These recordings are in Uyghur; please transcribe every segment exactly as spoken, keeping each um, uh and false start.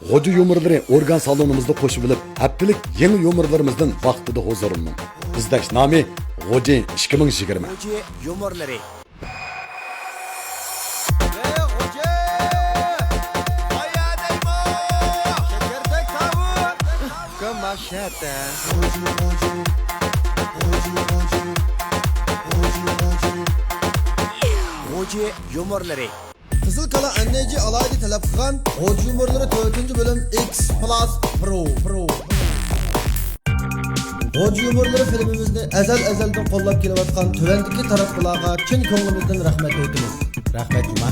غوجا يۇمۇرلىرى ئورگان سالونىمىزدا قوشۇۋېلىپ، ھەپتىلىك يېڭى يۇمۇرلىرىمىزدىن ۋاقتىدا ھۇزۇرلىنىڭ. ئىزدەش نامى: غوجا ئىككى مىڭ يىگىرمە. غوجا يۇمۇرلىرى. غوجا يۇمۇرلىرى. قىزىل كالا ئەن ئەي جى ئالاھىدە تەلەپ قىلغان غوجا يۇمۇرلىرى تۆتىنچى بۆلۈم ئېكس پىلاس پرو، پرو. غوجا يۇمۇرلىرى فىلىمىمىزنى ئەزەل-ئەزەلدىن قوللاپ كېلىۋاتقان تۆۋەندىكى تاراتقۇلارغا چىن كۆڭلىمىزدىن رەھمەت ئېيتىمىز. رەھمەت جۇما.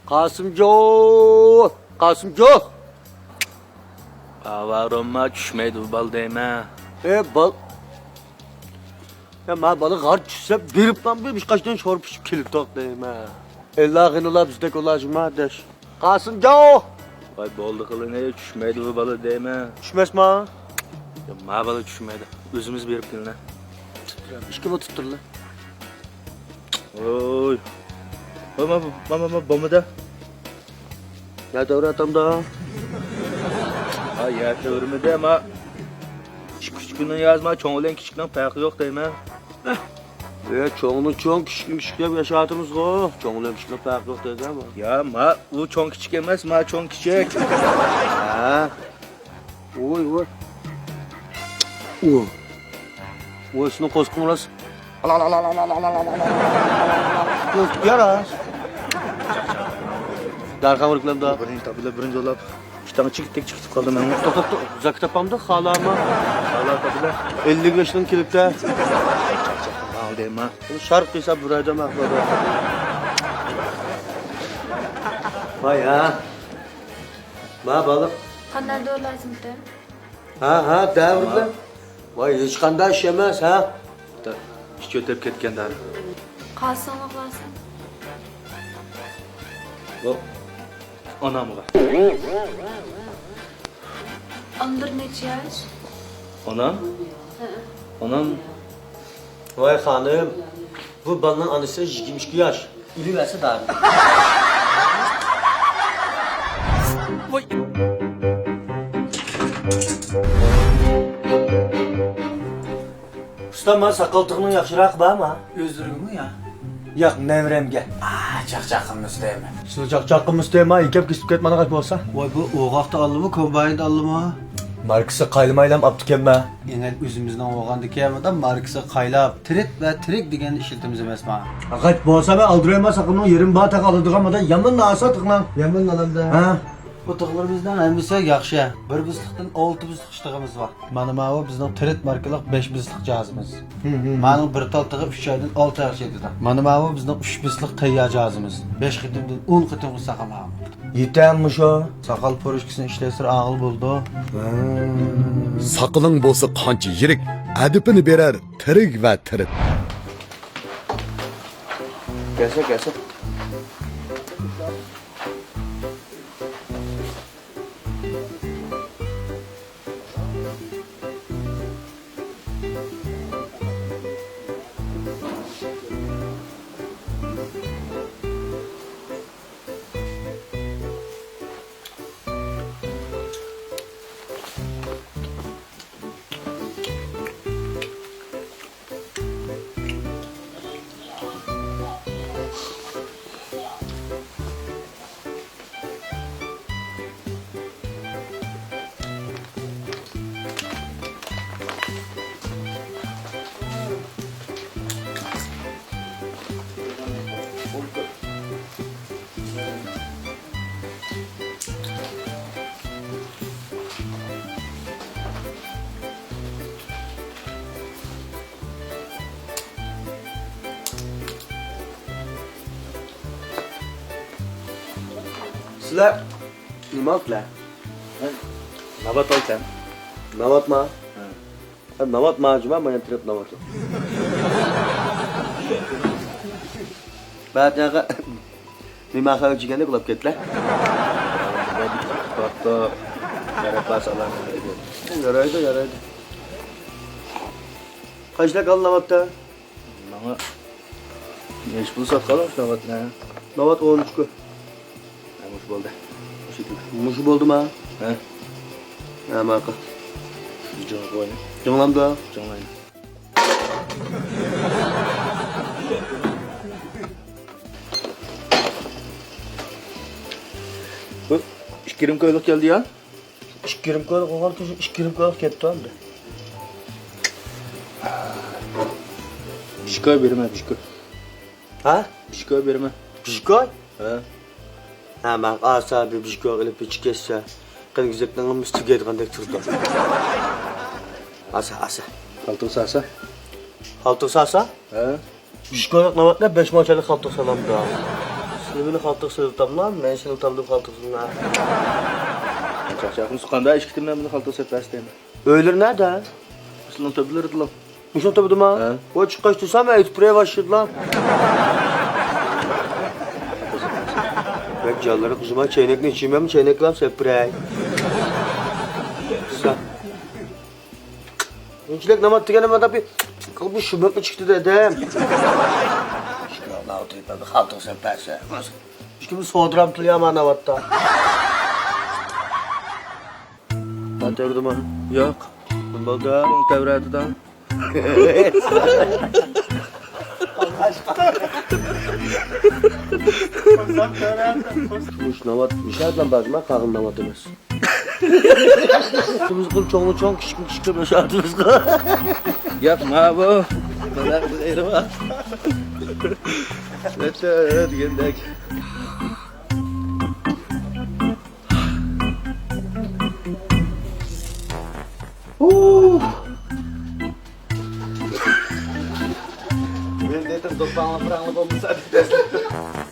قاسىمجان! قاسىمجان! ئاۋارامما چۈشمەيدۇ بۇ بالا دەيمەن. ئە، بال-، يا، ما بالا غار چۈشسە بېرىپلا بىر قاچتىن شورپا ئىچىپ كېلىدۇق دەيمەن. ئەللا غېنىلا بىزدەك ئولاجما دەش. قاسىمجان! ۋاي، بولدى قىلىنى، چۈشمەيدۇ بۇ بالا دەيمەن. چۈشمەسما؟ يا، ما بالا چۈشمەيدۇ. ئۆزىمىز بېرىپ كېلىنە. ئىككى بۇ تۇتتۇرلا. ۋوي. ۋوي، ما، ما، ما، ما، بولمىدى. يا دەۋرە ئاتامدا. ھا، يا دەۋرىمىدە ما. كىچىك كىچىكنى يازما، چوڭ بىلەن كىچىكنىڭ پەرقى يوق دەيمەن. ئە، چوڭنى چوڭ، كىچىكنى كىچىك دەپ ياشاتىمىزغۇ. چوڭ بىلەن كىچىكنىڭ پەرقى يوق دەيدۇ ما. يا ما، ئۇ چوڭ كىچىك ئەمەس، ما چوڭ كىچىك. ھە. ۋوي، ۋوي. ۋوي. ۋوي، شۇنى قوزۇقۇڭ راست. يا راست. دەرھال ۋۇرۇپ كېلەمدۇ؟ بىرىنچى تاپىلا، بىرىنچى بولۇپ. ئىككى تاڭ چىقىپ، چىقىپ قالدى مەن. توختاپ، توختاپ، توختاپ. زاكا تاپامدۇ، خالىما. خالا تاپىلا. ئەللىك بەشنىڭ كېلىپتە. ئالدىما. شارق دېسە بۇرايدا مەقبۇلدۇر. ۋاي ھە. ما بالىق. قانداق دورا لازىمكەن؟ ھە، ھە، دەۋرىدە. ۋاي، ھېچقانداق ئىش ئەمەس، ھە؟ ئىچ ئۆتۈپ كەتكەن دەۋر. قاسىڭلىق لازىم. بۇ ئانامغا. ئاندىر نەچچە ياش؟ ئانام؟ ھە. ئانام. ۋاي خانىم، بۇ بالىنىڭ ئانىسى يىگىرمە ئىككى ياش. ئۆلۈۋەرسە دادىم. ۋاي. ئۇستا، ما ساقال تىغنىڭ ياخشىراقى بارمۇ؟ ئۆزلىرىگىمۇ يا؟ ياق، نەۋرەمگە. ئا، چاقچاق قىلمىسا دەيمەن. سىلى چاقچاق قىلمىسا دەيمەن، يېكەپ كېسىپ كەتمەن غەيت بولسا. ۋاي، بۇ ئوغاقتا ئالدىمۇ، كومبايندا ئالدىمۇ؟ ماركىسى قايلىمايلام ئاپتىكەنمەن. ئەڭەل ئۆزىمىزنىڭ ئوغاندىكەن، مۇنداق ماركىسى قايلاپ، تىرىت ۋە تىرىك دېگەننى ئىشلىتىمىز ئەمەسما؟ غەيت بولسا مەن ئالدىرايمەن، ساقىلنىڭ يېرىم بار تاق ئالىدىغان، مۇنداق يامان ناسا تىقنىڭ. يامان ئالامدا. ھە؟ بۇ تىغلىرىمىزنىڭ ھەممىسى ياخشى. بىر بىزلىقتىن ئالتە بىزلىق ئىش تىغىمىز بار. مانا ماۋۇ بىزنىڭ تىرىت ماركىلىق بەش بىزلىق جاھازىمىز. ھە، ھە، ھە. مانىڭ بىر تال تىغى ئۈچ ئايدىن ئالتە ئايغىچە يېتىدۇ. مانا ماۋۇ بىزنىڭ ئۈچ بىزلىق تەييار جاھازىمىز. بەش قېتىمدىن ئون قېتىمغىچە ساقال ماڭىدۇ. يېتەرمۇ شۇ؟ ساقال پۇرۇشكىسىنى ئىشلەتسىلا ئاغىل بولىدۇ. ھە. ساقىلىڭ بولسا قانچە يىرىك، ئەدىپىنى بېرەر تىرىك ۋە تىرىت. كەلسە، كەلسە. سىلەر نېمە ئالدىلەر؟ مەن ناۋات ئالدىم. ناۋاتما؟ ھە. ھە، ناۋات ماجىما، مايان تىرەپ ناۋات. بەتەگە نېمە خەۋەر چىگەندە ئۇلاپ كەتتىلە. يارايدۇ، يارايدۇ. قايسىلەر قالدى ناۋاتتا؟ ماڭا نەچچە پۇل ساتقانلار شۇ ناۋاتنى؟ ناۋات ئون ئۈچ كۈن. ھە، مۇشۇ بولدى. مۇشۇ بولدىما؟ ھە. ھە، ماقۇل. جىڭ قويۇڭ. جىڭلامدۇ؟ جىڭلايمەن. بۇ ئىككى رېمكا ئويلۇق كەلدى يا. ئىككى رېمكا ئويلۇق بولغان كېيىن ئىككى رېمكا ئويلۇق كەتتى ئەمدى. بىشكوي بېرىمەن، بىشكوي. ھە؟ بىشكوي بېرىمەن. بىشكوي؟ ھە. ھە، ماڭا ئاسا بىر بىشكوي ئېلىپ ئىچىپ كەتسە، قېنى گۈزەكنىڭ ھەممىسى تۈگەيدىغاندەك تۇرىدۇ. ئاسا، ئاسا. قالتىس ئاسا. قالتىس ئاسا؟ ھە. بىشكويلۇق ناۋاتنى بەش مىڭ چايلىق قالتىس سالامدا. سىلى مېنى قالتىس سېلىۋاتاملا، مەن سېلىۋاتام دەپ قالتىس سېلىنا. چاقچاقمىسى قانداق ئىككى تىمنى مېنى قالتىس سېلىپ بەرسە دەيمەن. ئۆيلىرى نەدە؟ سىلىنىڭ تۆپىلىرىدىلا. مۇشۇنىڭ تۆپىدىما؟ ھە. ۋاي، چىققاچ تۇرسام، ئېيتىپ بېرەي باشلىدىلا. بەك جانلىرى قىزىما، چەينەكنى ئىچىمەن، چەينەكلەپ سەپرەي. سا. ئۇنچىلىك نامات دېگەننى مانا بىر قىلىپ شۇ بۆكنى چىقتى دەدىم. شۇ خالتىغا سەپەرسە. ئىككىمىز سودرام تۇرۇيا مانا ناۋاتتا. تەۋرىدىما؟ ياق. نېمە بولدى؟ تەۋرەدىدا. مۇشۇ ناۋات مۇشۇ يەردىن بارمۇ؟ قالغان ناۋات ئەمەس. ئىشىمىز قىل، چوڭنى چوڭ، كىچىكنى كىچىك دەپ ياشاۋاتىمىزغۇ. ياق، ماۋۇ. مانا بۇ يېرى بار. نەچچە دېگەندەك. مەن دېدىم، دوپپاڭلار پۇراڭلار بولمىسا دېدىم.